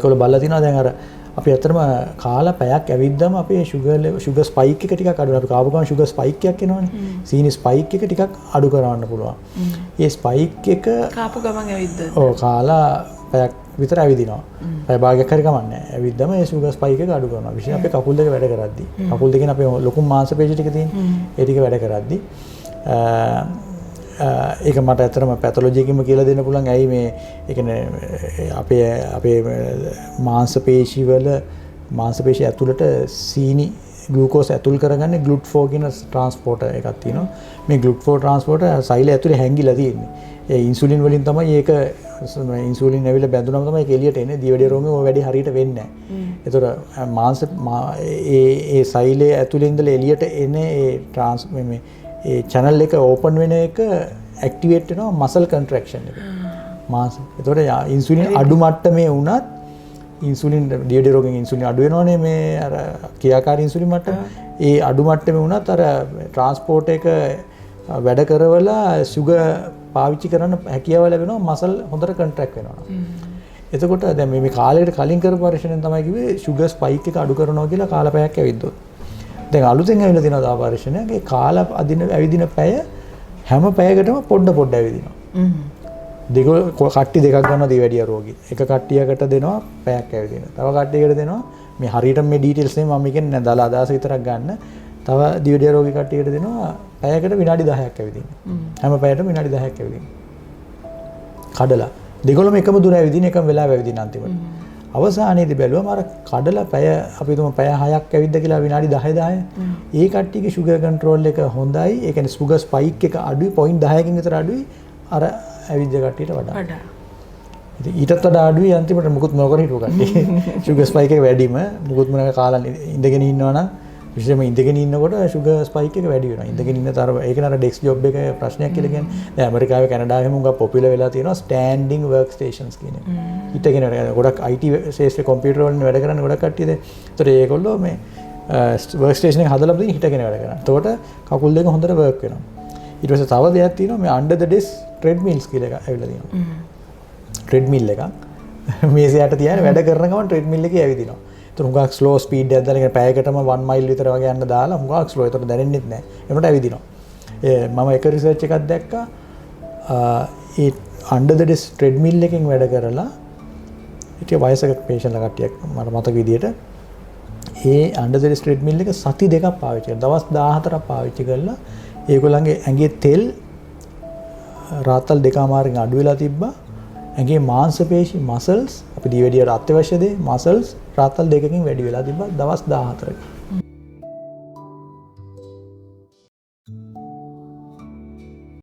ඒගොල්ලෝ බලලා තිනවා දැන් අර අපි ඇත්තටම කාලා පැයක් ඇවිද්දම අපේ ෂුගර් ස්පයික් එක ටිකක් අඩු වෙනවා. අපි කාපු ගමන් ෂුගර් ස්පයික් එකක් එනවනේ. සීනි ස්පයික් එක ටිකක් අඩු කරවන්න පුළුවන්. ඒ ස්පයික් එක කාපු ගමන් ඇවිද්දොත්. ඔව්, කාලා පැයක් විතර ඇවිදිනවා. පැය භාගයක් හරි කමක් නැහැ. ඇවිද්දම ඒ ෂුගර් ස්පයික් එක අඩු කරනවා. විශේෂයෙන් අපේ කකුල් දෙක වැඩ කරද්දි. කකුල් දෙකෙන් අපේ ලොකු මාංශ පේශි ටික තියෙන්නේ. ඒ ටික වැඩ කරද්දි. ඒක මට ඇත්තටම පැතොලොජි එකකින්ම කියලා දෙන්න පුළුවන්. ඇයි මේ ඒ කියන්නේ අපේ අපේ මාංශ පේශි වල මාංශ පේශි ඇතුළට සීනි ග්ලූකෝස් ඇතුල් කරගන්නේ ග්ලුට්4 කියන ට්‍රාන්ස්පෝර්ටර් එකක් තියෙනවා. මේ ග්ලුට්4 ට්‍රාන්ස්පෝර්ටර් සෛල ඇතුලේ හැංගිලා තියෙන්නේ. ඒ ඉන්සුලින් වලින් තමයි ඒක ඉන්සුලින් ඇවිල්ලා බැඳුනම තමයි ඒක එළියට එන්නේ. දියවැඩිය රෝගේ ඔය වැඩි හරියට වෙන්නේ නැහැ. ඒතර මාංශ ඒ ඒ සෛලයේ ඇතුලේ ඉඳලා එළියට එන ඒ ට්‍රාන්ස් මේ ඒ චැනල් එක ඕපන් වෙන එක ඇක්ටිවේට් වෙනවා මසල් කන්ට්‍රැක්ෂන් එක. මාංශ. ඒතකොට ඉන්සුලින් අඩු මට්ටමේ වුණත් ඉන්සුලින් දියවැඩිය රෝගෙන් ඉන්සුලින් අඩු වෙනවනේ මේ අර ක්‍රියාකාරී ඉන්සුලින් මට්ටම. ඒ අඩු මට්ටමේ වුණත් අර ට්‍රාන්ස්පෝර්ට් එක වැඩ කරවලා සුගර් පාවිච්චි කරන්න හැකියාව ලැබෙනවා මසල් හොඳට කන්ට්‍රැක්ට් වෙනවා. එතකොට දැන් මේ මේ කාලයකට කලින් කරපු පරීක්ෂණයෙන් තමයි කිව්වේ ෂුගර් ස්පයික් එක අඩු කරනවා කියලා කාලා පැයක් ඇවිද්දොත්. දැන් අලුතෙන් ඇවිල්ලා තියෙනවා තව පරීක්ෂණයක්. ඒ කාලා අදින ඇවිදින පැය හැම පැයකටම පොඩ පොඩ ඇවිදිනවා. දෙක කට්ටි දෙකක් ගන්නවා දියවැඩිය රෝගී. එක කට්ටියකට දෙනවා පැයක් ඇවිදින. තව කට්ටියකට දෙනවා මේ හරියටම මේ ඩීටේල්ස් නෙමෙයි මම කියන්නේ නෑ දල අදහස විතරක් ගන්න. තව දියවැඩිය රෝගී කට්ටියකට දෙනවා පැයකට විනාඩි 10ක් ඇවිදින්න. හැම පැයකටම විනාඩි 10ක් ඇවිදින්න. කඩලා දෙගොල්ලම එකම දුර ඇවිදින එකම වෙලාව ඇවිදින අන්තිමට. අවසානයේදී බැලුවම අර කඩලා පැය අපි හිතමු පැය 6ක් ඇවිද්ද කියලා විනාඩි 10 10. ඒ කට්ටියගේ ෂුගර් කන්ට්‍රෝල් එක හොඳයි. ඒ කියන්නේ ෂුගර් ස්පයික් එක අඩුයි 0.10කින් විතර අඩුයි අර ඇවිද්ද කට්ටියට වඩා. වඩා. ඉතින් ඊටත් වඩා අඩුයි අන්තිමට මුකුත් නොකර හිටපු කට්ටිය. ෂුගර් ස්පයික් එක වැඩිම මුකුත් මොනක කාලා ඉඳගෙන ඉන්නවා නම් විශේෂයෙන්ම ඉඳගෙන ඉන්නකොට ෂුගර් ස්පයික් එක වැඩි වෙනවා. ඉඳගෙන ඉන්න තර ඒක නේ අර ඩෙස්ක් ජොබ් එක ප්‍රශ්නයක් කියලා කියන්නේ. දැන් ඇමරිකාවේ කැනඩාවේ එහෙම හුඟක් පොපියුලර් වෙලා තියෙනවා ස්ටෑන්ඩින් වර්ක් ස්ටේෂන්ස් කියන එක. හිටගෙන වැඩ කරන ගොඩක් IT ක්ෂේත්‍රේ කම්පියුටර් වලින් වැඩ කරන ගොඩක් කට්ටිය දැන්. ඒතර ඒගොල්ලෝ මේ වර්ක් ස්ටේෂන් එක හදලා තියෙන හිටගෙන වැඩ කරනවා. එතකොට කකුල් දෙක හොඳට වර්ක් වෙනවා. ඊට පස්සේ තව දෙයක් තියෙනවා මේ අන්ඩර් ද ඩෙස්ක් ට්‍රෙඩ්මිල්ස් කියලා එකක් ඇවිල්ලා තියෙනවා. ට්‍රෙඩ්මිල් එකක් මේසයට තියාගෙන වැඩ කරන ගමන් ට්‍රෙඩ්මිල් එකේ ඇවිදිනවා. ඒතර හුඟක් ස්ලෝ ස්පීඩ් එකක් දාලා කියන්නේ පැයකටම 1 මයිල් විතර වගේ යන්න දාලා හුඟක් ස්ලෝ. ඒතර දැනෙන්නෙත් නෑ. එනකොට ඇවිදිනවා. ඒ මම එක රිසර්ච් එකක් දැක්කා. ඒ අන්ඩර් ද ඩෙස්ක් ට්‍රෙඩ්මිල් එකෙන් වැඩ කරලා හිටිය වයසක පේෂන්ට්ලා කට්ටියක් මට මතක විදියට ඒ අන්ඩර් ද ඩෙස්ක් ට්‍රෙඩ්මිල් එක සති දෙකක් පාවිච්චි කරලා දවස් 14ක් පාවිච්චි කරලා ඒගොල්ලන්ගේ ඇඟේ තෙල් රාත්තල් දෙකමාරකින් අඩු වෙලා තිබ්බා. ඇඟේ මාංශ පේශි මසල්ස් අපි දියවැඩියට අත්‍යවශ්‍ය දේ මසල්ස් රාත්තල් දෙකකින් වැඩි වෙලා තිබ්බා දවස් 14ක.